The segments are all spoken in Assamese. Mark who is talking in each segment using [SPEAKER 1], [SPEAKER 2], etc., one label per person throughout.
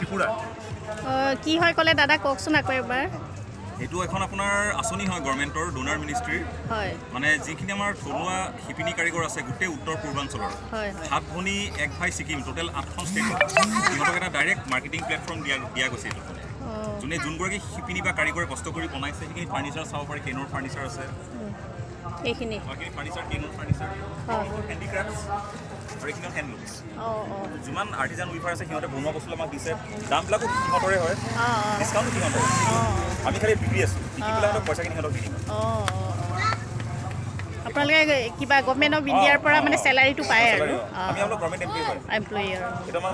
[SPEAKER 1] ত্ৰিপুৰা।
[SPEAKER 2] অঁ, কি হয় ক'লে দাদা, কওকচোন আকৌ এবাৰ।
[SPEAKER 1] এইটো এখন আপোনাৰ আঁচনি হয় গভৰ্ণমেণ্টৰ, ডোনাৰ মিনিষ্ট্ৰীৰ। মানে যিখিনি আমাৰ থলুৱা শিপিনী কাৰিকৰ আছে গোটেই উত্তৰ পূৰ্বাঞ্চলৰ,
[SPEAKER 2] হয় হয়
[SPEAKER 1] সাত ভনী এক ভাই ছিকিম, টোটেল আঠখন ষ্টেটত সিহঁতক এটা ডাইৰেক্ট মাৰ্কেটিং প্লেটফৰ্ম দিয়া দিয়া গৈছে এইটো। যোনে যোনগৰাকী শিপিনী বা কাৰিকৰে কষ্ট কৰি বনাইছে, সেইখিনি ফাৰ্নিচাৰ চাব পাৰি। কেনৰ ফাৰ্নিচাৰ আছে।
[SPEAKER 2] এইখিনি?
[SPEAKER 1] সেইখিনি ফাৰ্নিচাৰ, কেনৰ ফাৰ্নিচাৰ, হেণ্ডিক্ৰাফ্টছ আৰু এইখিনি হেণ্ডলুমছ।
[SPEAKER 2] অঁ অঁ
[SPEAKER 1] যিমান আৰ্টিজান উইভাৰ আছে, সিহঁতে বনোৱা বস্তু আমাক দিছে। দামবিলাকো সিহঁতৰে হয়,
[SPEAKER 2] অঁ অঁ
[SPEAKER 1] ডিছকাউণ্টো সিহঁতৰে। আমি খালি বিক্ৰী আছোঁ, বিকি পেলাই সিহঁতক পইচাখিনি সিহঁতক দি দিম।
[SPEAKER 2] অঁ অঁ অঁ আপোনালোকে কিবা গভমেণ্ট অফ ইণ্ডিয়াৰ পৰা মানে চেলাৰীটো পায় আৰু?
[SPEAKER 1] আমি অলপ গভৰ্ণমেণ্ট এমপ্লয়ী হয়।
[SPEAKER 2] এমপ্লয়ী আৰু।
[SPEAKER 1] এইটো আমাৰ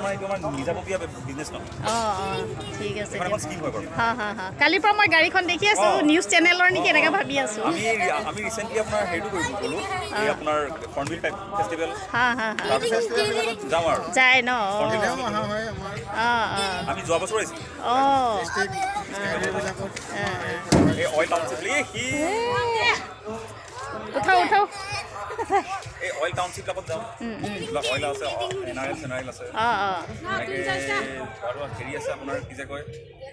[SPEAKER 1] নিজাববীয়া বিজনেছ নহয়।
[SPEAKER 2] অঁ অঁ ঠিক আছে।
[SPEAKER 1] এখন
[SPEAKER 2] দিয়ক।
[SPEAKER 1] এখন স্কীম হয় বাৰু।
[SPEAKER 2] হা হা হা কালিৰ পৰা মই গাড়ীখন দেখি আছোঁ, নিউজ চেনেলৰ নেকি এনেকৈ ভাবি আছোঁ।
[SPEAKER 1] আমি আমি ৰিচেণ্টলি আপোনাৰ হেৰিটো কৰিব গ'লোঁ, এই আপোনাৰ হৰ্ণবিল ফেষ্টিভেল।
[SPEAKER 2] হা হা হা
[SPEAKER 1] তাৰপিছত যাওঁ আৰু।
[SPEAKER 2] যায় ন? অঁ।
[SPEAKER 1] হৰ্ণবিল।
[SPEAKER 3] অহা হয় আমাৰ।
[SPEAKER 2] অঁ অঁ
[SPEAKER 1] আমি যোৱা বছৰ আহিছিলোঁ।
[SPEAKER 3] এইবিলাকত।
[SPEAKER 1] এই অইল টাউনশ্বিপ, এই সি
[SPEAKER 2] উঠাও উঠাও।
[SPEAKER 1] এই অইল টাউনশ্বিপবিলাকত যাওঁ, যিবিলাক অইল আছে, এনআৰএল চেনআৰএল আছে।
[SPEAKER 2] অঁ অঁ
[SPEAKER 1] এনেকৈ আৰু হেৰি আছে আপোনাৰ, কি যে কয়,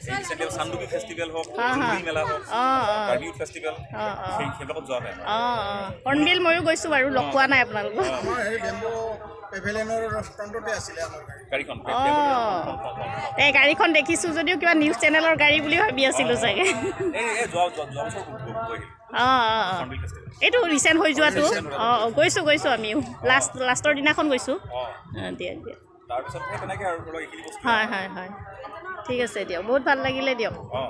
[SPEAKER 1] এই ৰিচেণ্টলি চানডুবি ফেষ্টিভেল হওক,
[SPEAKER 2] হা, হা।
[SPEAKER 1] জোনবিল মেলা হওক,
[SPEAKER 2] অঁ অঁ
[SPEAKER 1] কাৰ্বি ইউথ ফেষ্টিভেল,
[SPEAKER 2] অঁ অঁ
[SPEAKER 1] সেইবিলাকত যোৱা হয় আমাৰ।
[SPEAKER 2] অঁ অঁ হৰ্ণবিল ময়ো গৈছোঁ বাৰু, লগ পোৱা নাই আপোনালোকক।
[SPEAKER 3] আমাৰ হেৰি বেম্বো পেভেলিয়নৰ ফ্ৰণ্টতে আছিলে আমাৰ গাড়ী।
[SPEAKER 1] গাড়ীখন।
[SPEAKER 2] অঁ, এই গাড়ীখন দেখিছোঁ যদিও কিবা নিউজ চেনেলৰ গাড়ী বুলি ভাবি আছিলোঁ চাগে।
[SPEAKER 1] এই এই যোৱা যোৱা যোৱা বছৰ গৈ আহিলোঁ।
[SPEAKER 2] অঁ অঁ অঁ
[SPEAKER 1] হৰ্ণবিল ফেষ্টিভেল।
[SPEAKER 2] এইটো ৰিচেণ্ট হৈ যোৱাটো? অঁ অঁ গৈছোঁ গৈছোঁ, আমিও লাষ্টৰ দিনাখন গৈছোঁ।
[SPEAKER 1] অঁ।
[SPEAKER 2] অঁ, দিয়ক দিয়ক।
[SPEAKER 1] তাৰপিছত সেই তেনেকৈ আৰু ধৰক এইখিনি বস্তু।
[SPEAKER 2] হয় হয় হয় ঠিক আছে দিয়ক, বহুত ভাল লাগিলে দিয়ক।
[SPEAKER 1] অঁ।